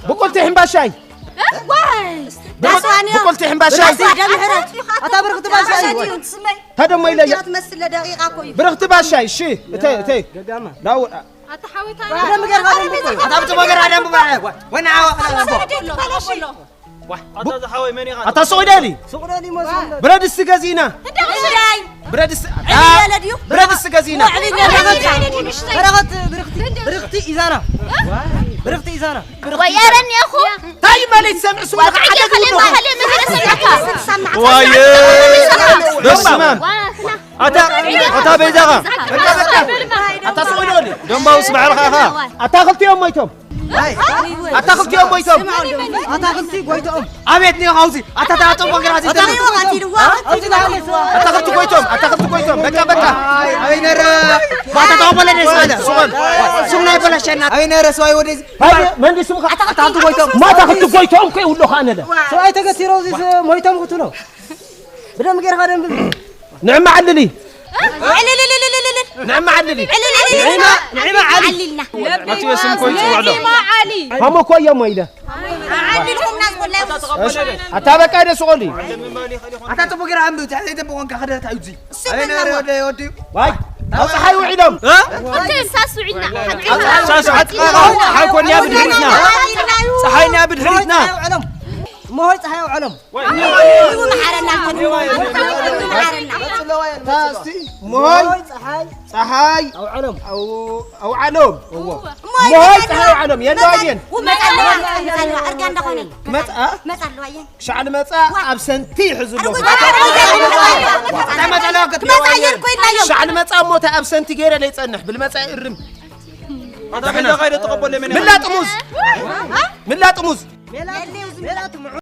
ብቁልቲ ሕምባሻይ። ብቁልቲ ሕምባሻይ። ኣታ ብርክቲ ባሻይ። ተደሞ ኢለያ። ብርክቲ ባሻይ። እሺ። እተ እተ። ዳው ኣታ ሓወይታ። ኣታ ብትቦ ገራ ደም ብባ። ወና ኣታ ሱቕ ደሊ። ሱቕ ደሊ መስሎ። ብረድስቲ ገዚእና። ብረድስቲ ገዚእና። በረኸት ብርክቲ ብርክቲ ኢዛና። ብርክቲ ኢዛና። ወያረኒ እኹ። ታይ ማለት ሰምዕ ስሙ ሓደ ወያረኒ እኹ። ዋየ። በስመ ኣብ። ኣታ ኣታ በይዛኻ። ኣታ ሱቕ ደሊ። ደምባውስ ባዕልኻ ኢኻ። ኣታ ክልቲኦም ሞይቶም። ኣታ ክልቲኦም ጎይቶም። ኣታ ክልቲ ጎይቶም። ኣቤት ኔ ኻውዚ ኣታ ታጠቦ ግራ ኣታ ክልቲ ጎይቶም። ኣታ ክልቲ ጎይቶም። በቃ በቃ። ኣይ ነረ። ባታ ታው በለ ደስ ባለ ሱቆል። ሱቅ ናይ በላሸና። ኣይ ነረ ሰዋይ ወደዚ። መንዲ ስምካ ኣታ ክልቲ ጎይቶም። ማታ ክልቲ ጎይቶም ከይ ውሎ ካነለ። ሰዋይ ተገሲሮ እዚ ሞይቶም ክትሎ። ብደም ጌርካ ደም ንዕማ ዓልሊ። ንዕማ ዓልሊ። ንዕማ ዓሊ። ኣቲ በስም ኮይ ጽውዕሎ። ሃሞ ኮዮ ሞይለ። ኣታ በቃ ደስ ቆሊ። ኣታ ጽቡቅ ገራ ኣምዱ ተሕተ ተቦን ካኸደ ታዩዚ። ኣበና ወደ ወዲ። ዋይ። ኣብ ፀሓይ ውዒሎም። ሓንቲ እንሳስ ውዒልና። ሓንቲ እንሳስ ውዒልና። ሓኮን ያ ብድሕሪትና። ፀሓይና ብድሕሪትና። ሞሆይ ፀሓይ ኣውዓሎም። መሃረና። ታስቲ ሞሆይ ፀሓይ። ፀሓይ ኣውዓሎም። ኣውዓሎም። ሞሆይ ፀሓይ ኣውዓሎም። የለዋየን። መፃ ኣለዋ። መፃ ኣለዋ። እርጋ እንዳኾነ። መፃ? መፃ ኣለዋ። የን። ሻዕ ልመፃ ኣብ ሰንቲ ይሕዙ ኣለኹ። ሻዕ ልመፃ እሞ እታ ኣብ ሰንቲ ገይረ ለይፀንሕ ብልመፃ ይእርም። ኣታ ሜዳ ካይደ ተቐበለ ምን? ምላጥ ሙዝ። ምላጥ ሙዝ።